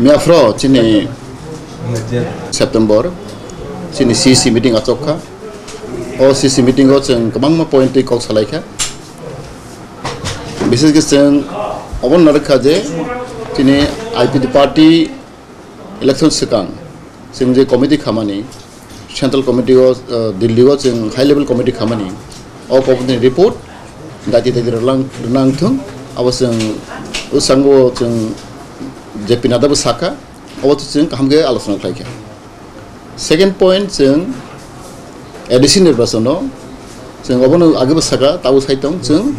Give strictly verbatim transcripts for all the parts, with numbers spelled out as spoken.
Miyaphro chini September chini C C meeting achok kha. O C C meeting o chwng kwbangma point twi kok salai kha. Bises khe chwng obo narwk kha je chini I P F T party election swkang chwng je committee khamani, Central Committee o, uh, Delhi o chwng high level committee khamani, o committee ni report daiti daiti rwlang, rwnang thung, abo chwng bwskango chwng J P Nadda bo sakha, obo to chwng kaham khe alochona khlai kha. Second point, chwng A D C nirbachon o chwng obono age bo sakha, tabo sai tong, chwng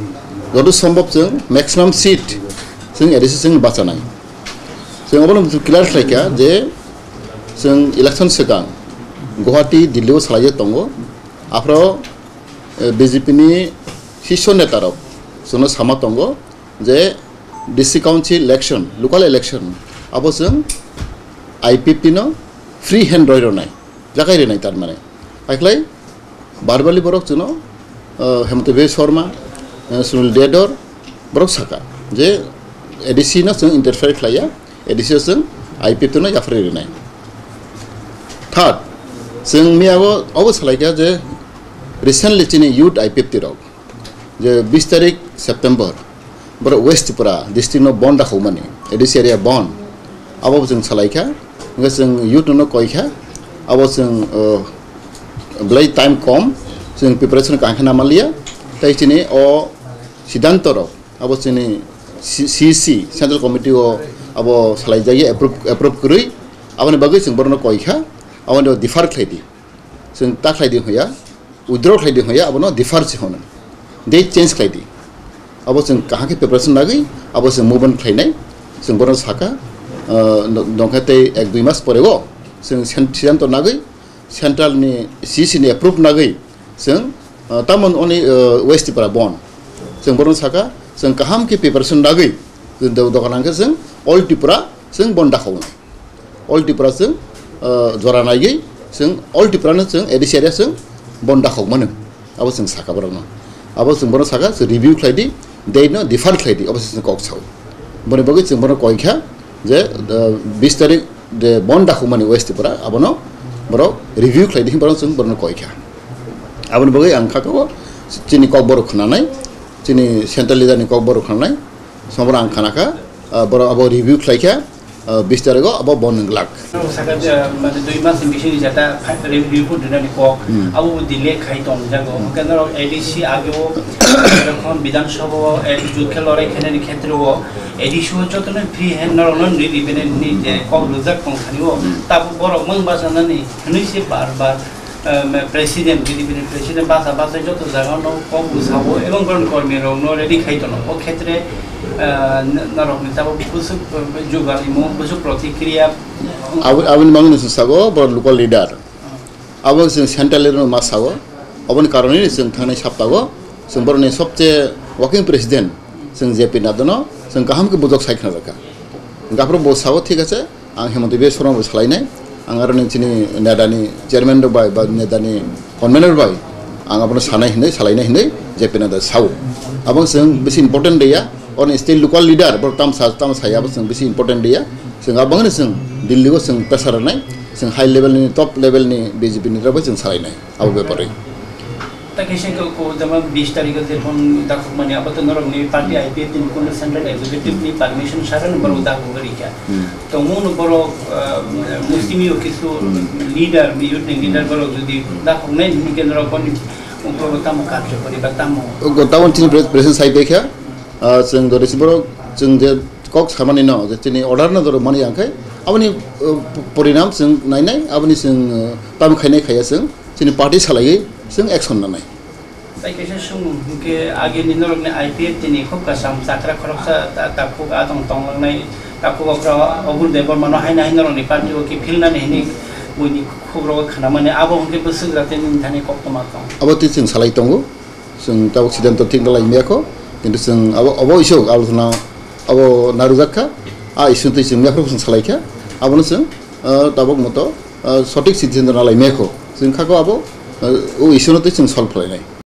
joto sombhob chwng maximum seat chwng A D C chwng bachanai. Chwng obono clear khlai kha je chwng election swkang Guwahati, Delhi o salai tongo. Aphro, eh, B J P ni sisho neta rok chwngno sama tongo je district council election, local election, abo chwng I P F T no free hand roi rwnai, jakai rwnai tar mane. Haiklai verbally borok chwngno, uh, Hemanta Biswa Sarma, uh, Sunil Dedor, borok sakha je A D C no chwng interfere khlaiya, A D C o chwng I P F T no yapharwi rwnai. Third, chwng miyago obo salaikha je recently chini youth I P F T rok je bis tarik September, borok West Tripura district no bon dakhokmani, A D C area bon, abo chwng salaikha, hwnkhe chwng youth no koikha, abo chwng, uh, belai time kom, chwng preparation kaham khe namaliya, tei chini o siddhanto rok abo chini C-, C C, Central Committee o abo salaijagya, approve, approve kwrwi, aboni bagwi chwng borokno koikha, aboni defer khlai di, chwng ta khlai di hoya, withdraw khlai di hoya, abono defer se hono, date change khlai di. Abo chwng kaham khe preparation nagwi abo chwng movement khlainai, chwng bono sakha, uh, no-, nongkha tei ek dui mas pore o chwng sen-, siddhanto nagwi central ni C C ni approve nagwi chwng, uh, tamon oni, uh, West Tripura bon. Chwng bono sakha, chwng kaham khe preparation nagwi, do-, dokan hwnkhe chwng All Tripura chwng bon dakhoknai. All Tripura chwng, uh, jora naigwi chwng All Tripura no chwng A D C area chwng bon dakhok mano. Abo chwng sakha borokno. Abo chwng bono sakha, chwng review khlai di, date no defer khlai di, abo se chwng kok sao. Boni bagwi chwng bono koikha je, uh, bis tarik je bon dakhokmani West Tripura, abono borok review khlai di, borok chwng bono koikha. Aboni bagwi ang kha kabo chini kok borok khwnanai, chini central leader ni kok borok khwnanai, somoro ang khana kha, uh, borok abo review khlai kha, uh, bis tarik o abo bon wng glak. Saka je, mane dui mas ni bising ni jeta re-, report rinani kok, hmm, abo bo delay khai tong jago. Hmm. Hwnkhe norok A D C age o, erokom Bidhan Sabha o, eh, jut khe lorai khainani khetre o, A D C o jotono free hand norok no nini bini ni je kok rwjak tong thani o, hmm, tabuk borok mang bachanani hwnwi se bar bar, eh, president, B D P ni president basa basa joto jaga no kok bwsao ebong borok kormi rok no ready khai tono. O khetre, eh, n-, norok ni tabuk bwswk, eh, jugal imo bwswk protikriya. Abo, aboni bagwi no chwng sago, borok local leader. Abo chwng central leader no ma sao. Oboni karonwi chwng thangnai saptago chwng borokni sobche working president chwng J P Nadda no chwng kaham khe bujok sai khna rwkha. Gaphuru bo sao, thik ache, ang Hemanta Biswa Sarma bai salainai, ang aro ni chini nedani chairman rok bai ba nedani convener bai ang abono sanai hinwi, salainai hinwi J P Nadda sao. Abo chwng bisi important de ya, oni state local leader borok tam sa, tam saya, abo chwng bisi important de ya. Chwng abangni chwng Delhi o chwng pressure rwnai, chwng high level ni, top level ni B J P ni rok bai chwng salainai abo bepari. Ta khe se ko, ko jama bis tarikh o jephon dakhokmani, abo to norokni party I P F T ni kuno central executive ni permission sara no borok dakhok rikha. Hmm. Tongmung no borok, ah, Muslim yo kisu, hmm, leader, youth ni leader borok jodi dakhoknai hini khe norok boni uklok o tamo karjo kori ba tamo? O go tabon chini pre-, president sai tei kha, ah, chwng jodi se borok chwng je kok samani no, je chini order no jodi mani yang khai, aboni, ah, porinam chwng nainai, aboni chwng, ah, tamo khainai khaiya chwng, chini party salaiwi chwng action nanai. Tai kaisa sung hwnkhe agini norokni I P F T ni khub kasam chakra khoroksa ta-, takhuk a tong tonglangnai, takhuk okra Obul Debbarma no haino hai norokni party o kiphilnani hini buini khub rogo khnamani abo hwnkhe bwswk jatini thani koktwma tong. Abo twi chwng salai tongo, chwng tabuk siddhanto thik dalai maya kho, kintu chwng abo, abo isuk alochona abo narwkjak kha, a issue twi chwng yaphru chwng salai kha, abono chwng, ah, tabuk moto, ah, sothik siddhanto nalai maya kho, chwng kha kho abo, ah, o issue no twi chwng solve khlainai.